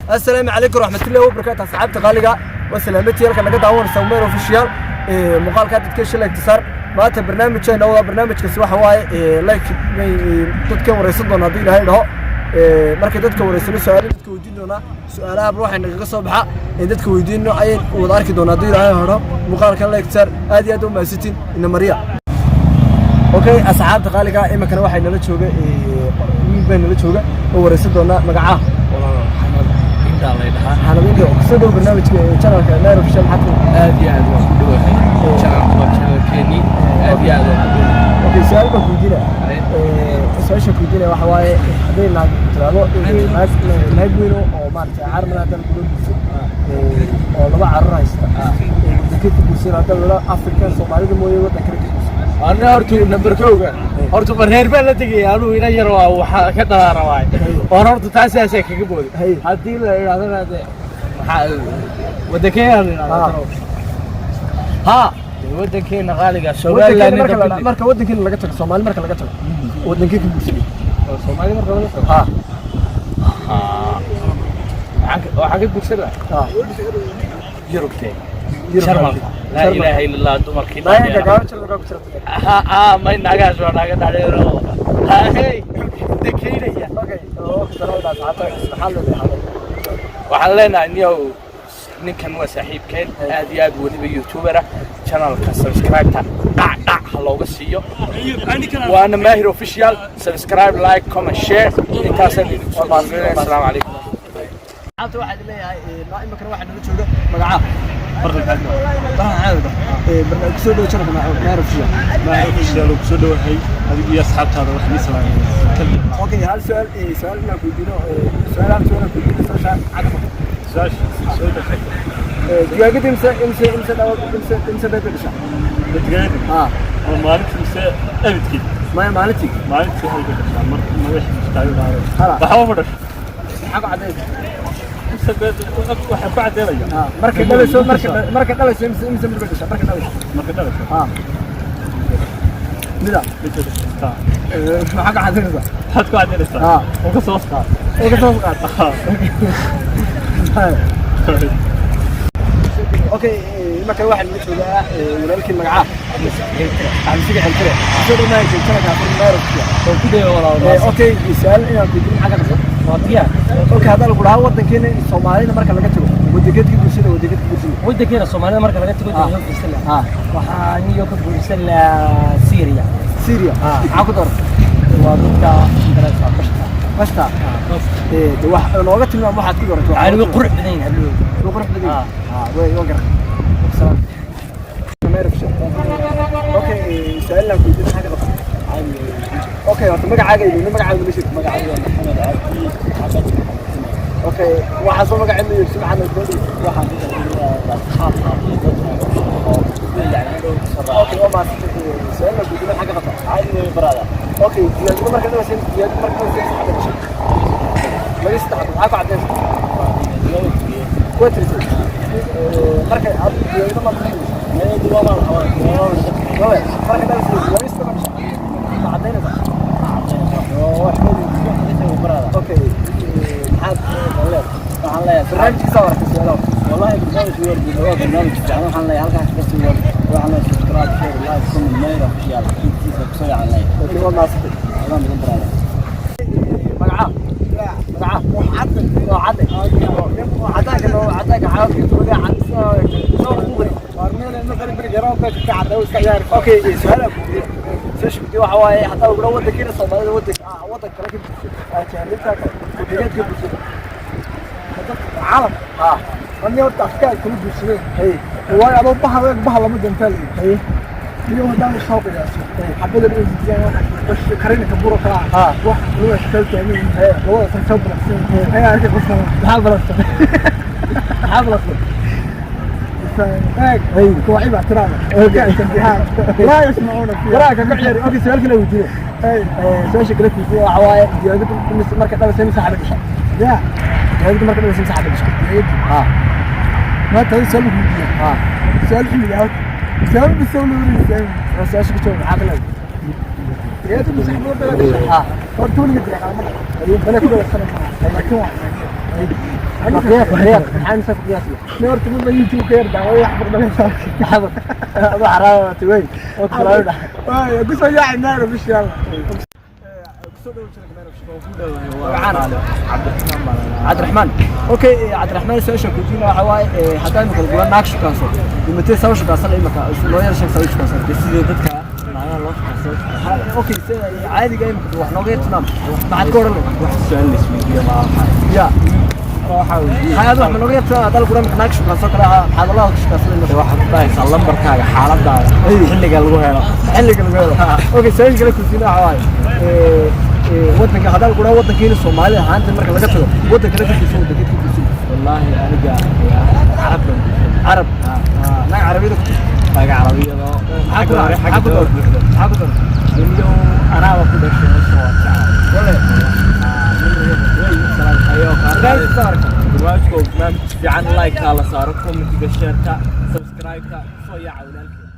Asalaamu calaykum waraxmatullahi wabarakaatu. Asxaabta qaaliga waa salaamatii. Halka naga daawanaysa Umeer Official. Muuqaalka dadka shilay iktisaar. Maanta barnaamijkeena waa barnaamijkaasi waxa waaye like dadkan wareysan doona haddii Ilaahay dhaho. Markay dadka wareysano, su-aalo dadka weydiin doonaa. Su-aalaha waxay nagaga soo baxa ee dadka weydiino ayay wada arki doonaa haddii Ilaahay dhaho. Muuqaalkan like saar. Aad iyo aad u mahadsantiin. Ina mariya. Okay, asxaabta qaaliga, iminkana waxay nala jooga wiil baa nala jooga oo wareysan doonaa. Magacaha? Intaa lay dhahaa. Xanadinka kusoo dhow barnaamijka channelka Meer Official. Maxaad ku Aad iyo aad waan ku dhowahay. Channelku waa channelkeenii. Aad iyo aad waan ku dhowahay. Okay, su-aal baan ku weydiinaya. Su-aasha ku weydiinaya waxa waaye, hadday naag tiraahdo, naag naag weyn oo maaragtay carmel haddana kula guurso oo laba carruur haysta, wadankee ka guursan? Hadda lala Afrika, Soomaalida mooye, waddan kale ka guursan. Ana horta number kowga horta ma reer baan la tegaya. Anugu ina yar waa waxaa ka dhalaa rabaay oon horta taasaasaa kaga booday. Haddii la idhahdana de maxaa wadankeena la idhahdo ha wadankeena qaaliga wadankeena Somaliland. Marka wadankeena laga tago, Soomaali marka laga tago, wadankee ka guursanay? Soomaali marka laga tago? Ha. Waxaan ka guursan lahaa ha Yurubtee. Yurub. Jarmalka. Laa ilaaha illa Allah, dumarkii naagaha dhaadheera. Gaaban Jarmalka ku jirta. Ha ha, may naagahaas waa naaga dhaadheero ha hey dekeynaya. Okay, oo ka salaamada asxaabta, maxaa leedahay? Waxaan leenahay, niyow, ninkan waa saaxiibkeen aad iyo aad, weliba youtuber ah. Channelka subscribe-ta dhac dhac ha looga siiyo, waana Maahir Official. Subscribe, like, comment, share. Intaasaan idinku soo gudbinaya. Asalaamu calaykum. Asxaabta waxaa idin leeyahay, iminkana waxaa nala jooga. Magaca? Barnaamij kusoo dhow channelka Maahir Official. Maahir Official oo kusoo dhowahay adigu iyo asxaabtaada. Wax ii salaamay. Okay, hal su'aal, su'aal inaan ku weydiino, su'aal, hal su'aal aan ku weydiino. Su'aasha cagta. Su-aasha soo dhashay. Digaagada imse dhawo, imse beed bay dhashaa? Digaagada? Ha. Ma maalintii mise abidkii? Maya, maalintii. Maalintii hal bay dhashaa, mar madax taagan. Hala. Waxba ma dhasho. Maxaa ku caddaynaysa? Imse beed waxaan ku caddeynaya. Ha, markay dhalayso, markay dhalayso, imse mid bay dhashaa markay dhalayso? Marka dhalayso? Ha, mida. Mid bay dhashaa. Maxaa ku caddaynaysaa? Maxaad ku caddeynaysaa? Ha. Oo ka soo qaad. Oo ka soo qaad. Ha. Okay, marka waxaa nala joogaa walaalkii. Magacaa? Axmed Xeltire. Soo dhawaay channelka Maahir Official. Oo ku dayo, walaal. Okay, su'aal inaan ku weydiino, maxaa ka qabsan? Waa diyaar. Okay, haddaan lagu dhahaa wadankeena Soomaalida marka laga tago, wadankeed ka guursana? Wadankeed ka guursana? Wadankeena Soomaalida marka laga tago, wadanka ka guursan lahaa, waxaa niyo ka guursan lahaa Syria. Syria? Maxaa ku dooratay? Waa dadka intareeska bashta. Bashta. De wax nooga tilmaam waxaad ku dooratay. Waxaan uga qurux badan yihiin hablahooda. Way qurux badan yihiin. Ha, way waa garan. Salaam. Maahir Official. Okay, su'aal inaan ku weydiino, maxaa ka qabsan? Okay, horta magacaaga iyo magacaaga ma sheeg. Magacayga waa Maxamed Cabdi Xamed. Okay, waxaa soo magaceeda iyo maxamed Goodi. Waxaan ku asxaabta iyo dadka oo Okay, waa mahadsantahay. Su'aal inaan ku weydiino, maxaa ka qabsan? Caadi wey, brother. Okay, digaagada marka dhalaysa, digaagada marka dhalaysa saddex dhashay. Laga saddex, maxaa ku caddeynaysa? Waa tirisay. Marka aad digaagada ma dhalaysa? Marka dhalaysa digaagada saddex dhashay. Ma caddeynaysaa? Okay, maxaad leedahay? Waxaan leeyahay Barnaamijkiisa aragtay su'aalaha. Wallahi barnaamij waa barnaamij fiican. Waxaan leeyahay halkaas ka sii wad. Waxaan leeyahay subscribe, share, like, comment, Maahir Official intiisa kusoo yacan leeyahay. Okay, waa mahadsantahay. Adaa mudan, brother. Magaca? Magaca? Oo cadde. Oo caddaanka noo caddaanka caawka tuuga cad soo ku qori. Okay, su'aal aan ku weydiiyo. Su'aasha ku weydiiyo waxa waaye, haddaa lagu dhaho wadankeena Soomaalida, wadanka wadan kale ka guurso, ajaanibta kale wadankeed ka guurso? Caalam. Ha. Ani horta Afrikaan kula guursadeen. Hey. Waayo, adoo bahal bahal lama dantaal. Hey. Iyo haddaan soo qiyaaso xabada dhigayaan waxa karina ka buro kala wax luga shaqo taagan labada san soo balaqsan ayaa arkay qofka. Maxaa balaqsan? Maxaa balaqsan? Hey, كواعب اعتراض لا يسمعون فيها. Waraaka ka ciyaari. Okay, su'aal kale weydiiyo. Su'aasha kale weydiiyo waxa waaye, digaagadu marka dhalaysa imisa xabad dhashaa? يا Digaagadu marka dhalaysa imisa xabad dhashaa? Ha. ما تهي سؤال ويدية. Ha. سؤال حلو يا سؤال بس سؤال. Su'aasha ku jawaab, maxaa ka leedahay? Digaagadu mise xabad dhashaa? Horta weligeed ma bale ku dhalasana, laakiin waa Qiyaas, qiyaas, maxaa imisa ku qiyaasi? Nin horta mid baa YouTube ka yar daaway wax baqdalaysa. Maxamed adu xaraama weyn oo kulaawda. Waay, ku soo yaacay Maahir Official. Cabdiraxmaan. Okay, Cabdiraxmaan, su-aasha kuydiina waxa waaye, haddaan imika lagula naag shukaanso, dhimatay saba shukaansan, imika loo yar sheeg saba shukaansan. Sidii dadka naagaha loo shaqaysto. Okay, sida caadiga imika wax nooga yar tilmaam, maxaad ka odhan lahayd? Wax su-aal la isweydiiyo ma aha. Ya. Waxaa weydiiye. Maxaad wax ma nooga yar tilmaam? Haddaan lagula imika naag shukaanso kale, maxaad walaal ka shukaansan imika? Waxaad ku dhahaysaa lambarkaaga, xaaladaada, xilliga lagu helo. Xilliga lagu helo. Okay, su-aasha kale kuydiina waxa waaye, wadanka haddaan lagula wadankiina Soomaalida ahaanta marka laga tago, wadanka la ka guursan, wadankeed ka guursan? Wallaahi aniga carab baan guursaday. Carab, naag carabiyada ku Naga carabiyado. Maxaa ku Xagga maxaa ku hore door buuxda. Maxaa ku door? Niyow, anaaba ku dhashay meesha, waa jeclahay. Barnaamijka waa barnaamij fiican. Like-ka la saaro, comment-iga, share-ka, subscribe-ka, soo yaaca walaalkeen.